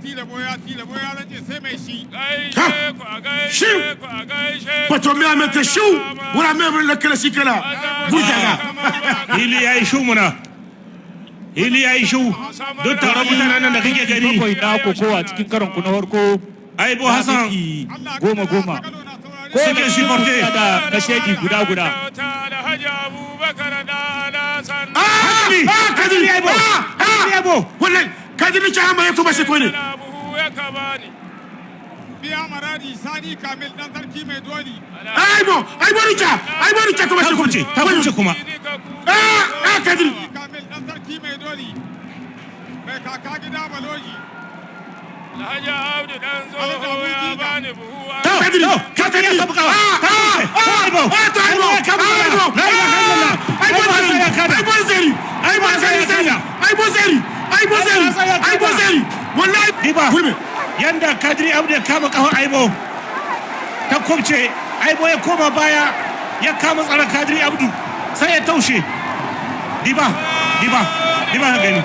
Tilabo ya tilabo ya rage sai mai shi. Shiu. Bato me amete shiu. Wala me la kala sikala. Gurjaga. Hili ya yi shu muna, hili ya yi shu. Duk taron mutanen nan da kake gani. Bakwai na kokowa cikin karon ku na farko. Aibo Hassan Minti goma goma. suke supporter. Kowane da kashedi guda guda. Ah, ah, Kadiri. Aibo. Ah, ah. Aibo. Wallahi Kadiri chama ya kuma shi ne. Biya maradi Sani Kamil dan sarki mai doli. Aibo, aibo richa, aibo richa kuma Ta shi kubce, ta kubce kuma. Ah, ah, Kadiri. Kamil dan sarki mai doli. Mai kaka gida Baloji. Alhaji Abdu dan tsoho ya bani buhu. To, Kadiri, to, Kadiri ya samu kawa. Ah, Ta kubce. ah, Aibo. ah, to Aibo, Aibo ya kama Aibo. kawa. La ilaha illallah. Aibo Aibo Hassan ya Zeri, kada. Aibo Zeri, Aibo Hassan Zeri ya Zeri, kada. Aibo Zeri, Aibo Zeri, Hassan ya kada. Aibo Zeri. Wallahi. Diba. Wime. Yanda Kadiri Abdu ya kama kafan Aibo, ta kubce, Aibo ya koma baya, ya kama tsaron Kadiri Abdu, sai ya taushe. Diba, diba, diba ka gani.